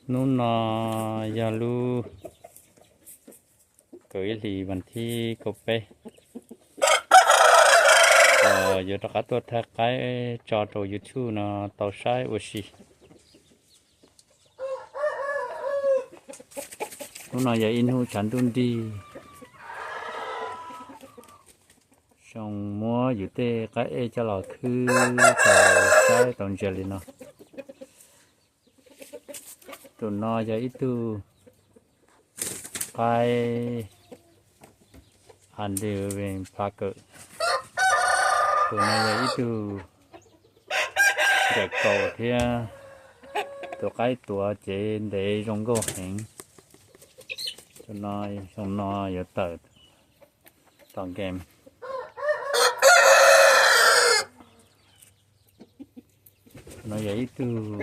Hnub no yog lub kaum ib hlis vas thib kaum peb, los yuav rov qab tuaj thaij qaib tso rau YouTube no tau saib ua si. Hnub no yog ib hnub tshav ntuj nrig, zoo muab yus tej qaib ej coj los khwb tau saib tau ntsia li no. Tus no yog ib tug qaib Andrew Pla Kawm. Tus no yog ib tug nram kaus thiab, tus qaib tuav cev ntev zoo nkauj heev. Tus no xyoo no yuav tawm tom game. No yog ib tug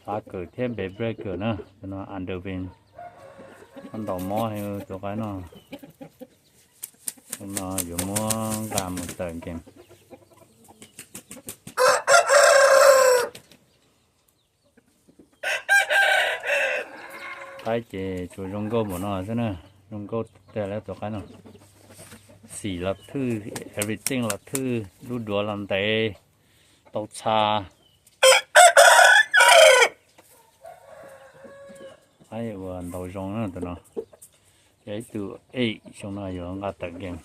Pla Kawm thiab Bed Breaker na, tus no Underwing, ntaus mob heev tus qaib no. Xyoo no yuav muab nqa mus tawm game. Qaib ces tsuas zoo nkauj npaum no xwb na, zoo nkauj tiag tiag li tus qaib no. Xim los thwj, everything los thwj, lub duav los ntev, tau txha. Qaib uas ntaus zoo na tus no. Yog ib tug ej xyoo no yuav nqa tawm game.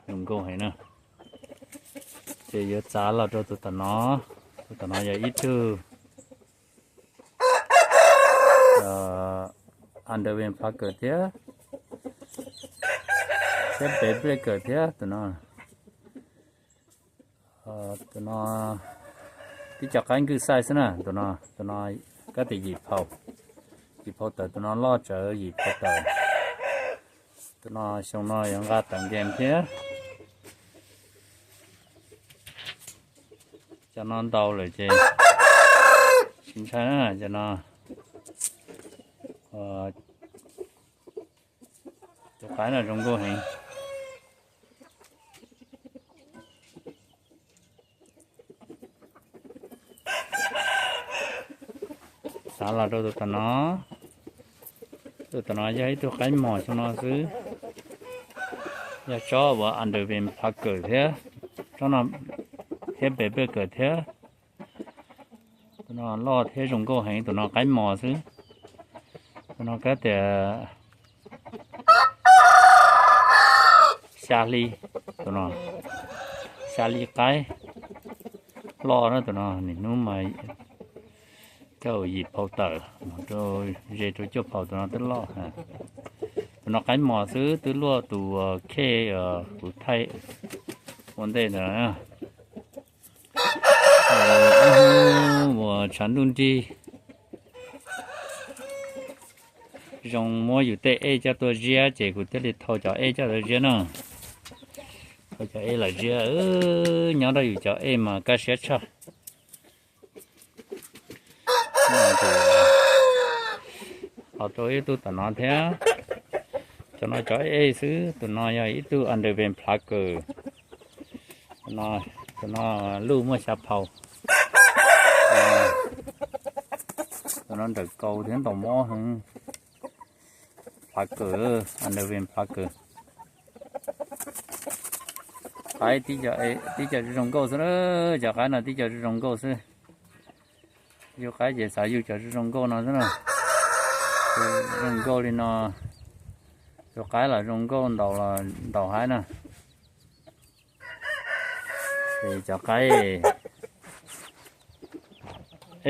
Zoo nkauj heev na. Ces yuav txav los rau tus tom no. Tus tom no yog ib tug Underwing Pla Kawm thiab, thiab Bed Breaker thiab tus no. Tus no tib co qaib nkws xaij xwb na, tus no, tus no kab tias yim phau, yim phau tawm, tus no loj tsawv yim phau tawm. Tus no xyoo no yuav nqa tawm game thiab. Cov no ntau lawm ces tsis ntshai na, cov no. Tus qaib no zoo nkauj heev. Xav los rau tus tom no. Tus tom no yog ib tug qaib mos xyoo no xwb. Yog tsob uas Underwing Pla Kawm thiab, tsob no thiab Bed Breaker thiab. Tus no loj thiab zoo nkauj heev, tus no qaib mos xwb. Tus no kab tias xya hli, tus no xya hli qaib loj na, tus no niaj hnub mas kaum yim phau tawm mus rau ze rau cuaj phau, tus no twb loj. Tus no qaib mos xwb, twb luaj tus khej kuv thaij ua ntej ntawd. Hnub uas tshav ntuj nrig, zoo muab yus tej ej coj tuaj ziab ces kuv thiaj li thau cov ej coj tuaj ziab na. Thau cov ej los ziab, nyob rau yus cov ej mas kaj siab tshaj. Los rau ib tug tom no thiab. Cov no cov ej xwb, tus no yog ib tug Underwing Pla Kawm. Tus no luj muaj xya phau. Tus no nrawm kaus thiab ntaus mob heev. Pla Kawm, Underwing Pla Kawm. Qaib tib co zoo nkauj xwb, cov qaib no tib co zoo nkauj xwb. Yug qaib ces xav yug cov zoo nkauj no xwb na. Zoo nkauj li no, tus qaib los zoo nkauj, ntaus los ntaus haib na. Ces cov qaib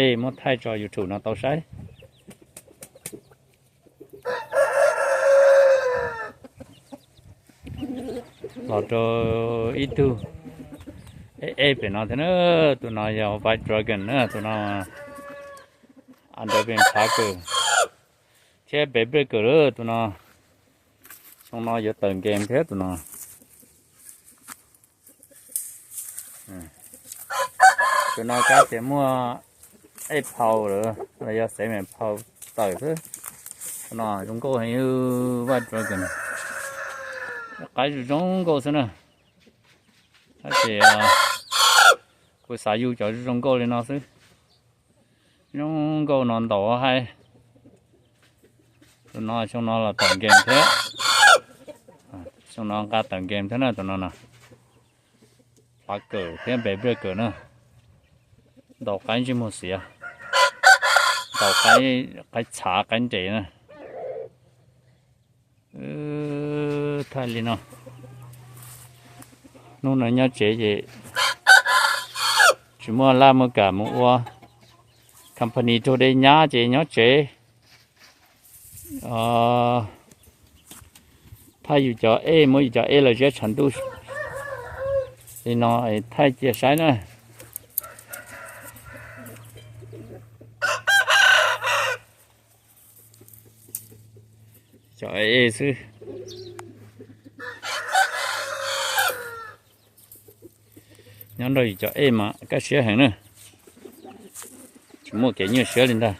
ej muab thaij tso YouTube no tau saib. Los rau ib tug ej ej pem no thiab na, tus no yog White Dragon na, tus no Underwing Pla Kawm thiab Bed Breaker lawm, tus no xyoo no yuav tawm game thiab tus no. Tus no kab tias muaj ej phau lawm los yog xev me phau tawm xwb. Tus no zoo nkauj heev, White Dragon. Qaib zoo zoo nkauj xwb na. Tab sis, Kuv xav yug cov zoo nkauj li no xwb. Zoo nkauj no ntaus haib. Tus no xyoo no los tawm game thiab. Xyoo no nqa tawm game thiab na tus no na. Plav kawm thiab npe nplej kawm na. Ntaus qaib ntsej muag xiav. Ntaus qaib txhav qaib nres na. Thaij li no. Hnub no nyob tsev ces tsis muaj laj muaj kam mus ua company raug dej nyab ces nyob tsev. Thaij yus cov ej, muab yus cov ej los ziab tshav ntuj li no thaij cia saib na. Cov ej xwb. Nyob nrog yus cov ej mas kaj siab heev na. Tsis muaj kev nyuaj siab li ntag.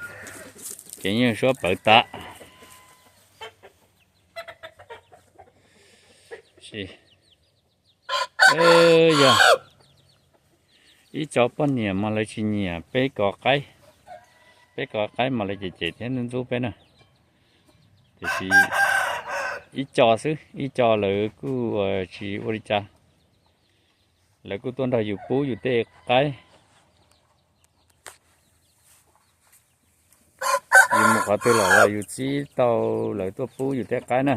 Kev nyuaj siab pawv tas. Yog ib co poj niam mas lawv tsis nyiam peb kov qaib, peb kov qaib mas lawv cem cem thiab ntxub ntxub peb na. Tiam sis ib co xwb, ib co lawv kuj tsis ua li cas, lawv kuj tuaj nrog yus pub yus tej qaib. Yus mus qhov twg los los yus txib tau lawv tuaj pub yus tej qaib na.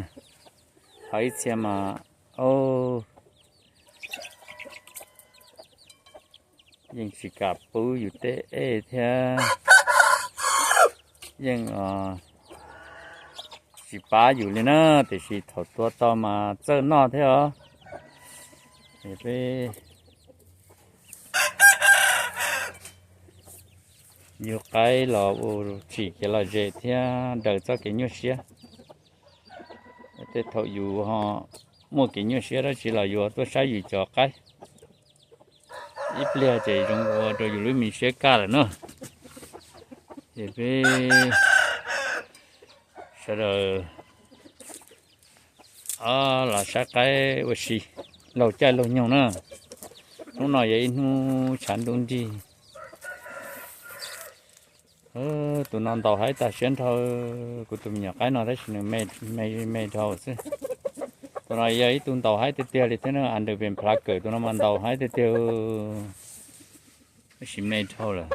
Ho ib txhia mas, o, yeej tsis kam pub yus tej ej thiab, yeej tsis pab yus li na, tiam sis thaum tua tau mas txawj noj thiab os. Peb yug qaib los ua tsim kev lom zem thiab daws txoj kev nyuaj siab. Tej thaum yus ho muaj kev nyuaj siab dab tsi los yus tuaj saib yus cov qaib ib pliag ces zoo ua rau yus lub me siab kaj lawm na. Ces peb sawv daws los saib qaib ua si laug caij laug nyoog na. Hnub no yog ib hnub tshav ntuj nrig. Tus no ntaus haib tag siab nrho, kuv tus me nyuam qaib no tab sis nws me me dhau xwb. Tus no yog ib tug ntaus haib tiag tiag li thiab na, Andrew Van Plucker tus no mas ntaus haib tiag tiag, tab sis me dhau lawm.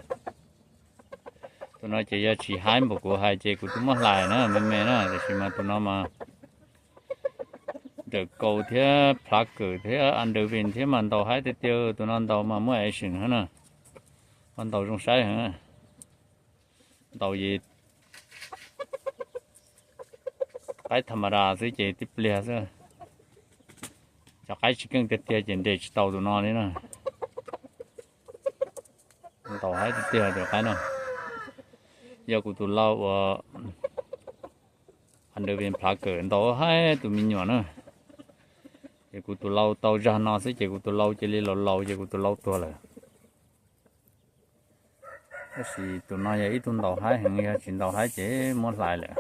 Tus no ces yog tsis haib npaum kuv hais ces kuv twb muab hlais na, me me na, tiam sis mas tus no mas Dawm Kaus thiab Plucker thiab Andrew Van thiab mas ntaus haib tiag tiag, tus no ntaus mas muaj action heev na, mas ntaus zoo saib heev. Ntaus ces qaib tham ma das xwb ces tib pliag xwb. Cov qaib tsis keej tiag tiag ces nres tsis tau tus no li na. Ntaus haib tiag tiag tus qaib no. Yog kuv tus lau uas Andrew Van Plucker ntaus haib tus me nyuam na. Ces kuv tus lau tau zag no xwb ces kuv tus lau cia li laus laus ces kuv tus lau tuag lawm. Tab sis tus no yog ib tug ntaus haib heev, yog tsis ntaus haib ces muab hlais lawm.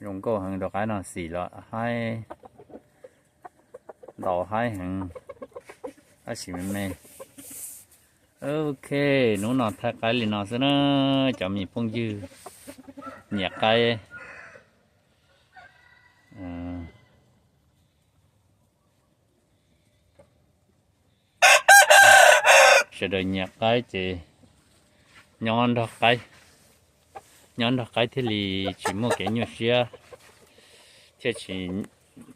Zoo nkauj heev tus qaib no, xim los haib, ntaus haib heev, tab sis me me. Ok, hnub no thaij qaib li no xwb na, cov me phooj ywg nyiam qaib. Sawv daws nyiam qaib ces nyob nrog qaib, nyob nrog qaib thiaj li tsis muaj kev nyuaj siab, thiaj tsis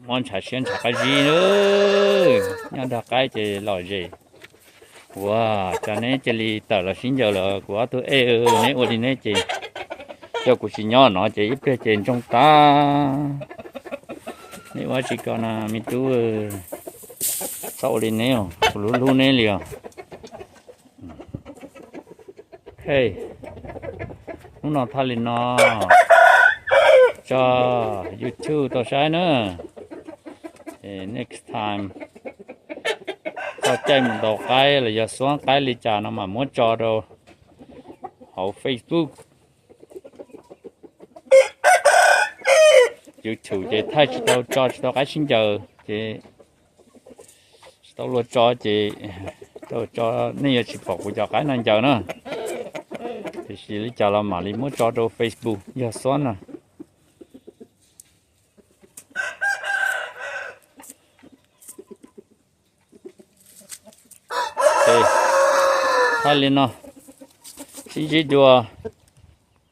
muab ntshav siab ntshav qab zib. Nyob nrog qaib ces lom zem. Ua cas neb cia li tawm los sib ncaws lawm kuv ob tug ej, neb ua li neb ces yog kuv tsis nyob no ces ib pliag ces ntsoog tag. Neb ua tsis ko na me tub, txhob ua li neb os, kuv hlub hlub neb li os. Hnub no thaij li no tso YouTube tau saib na. Next time txog caij mus ntaus qaib los yog xuab qaib li cas no mas muab tso rau hauv Facebook, YouTube ces thaij tsis tau, tso tsis tau qaib sib ncaws ces tsis tau luag tso ces Tau tso, nej yuav tsis pom kuv cov qaib no ncaws na. Tiam sis li cas los mam li muab tso rau Facebook yog xob na. Thaij li no, sib ntsib dua.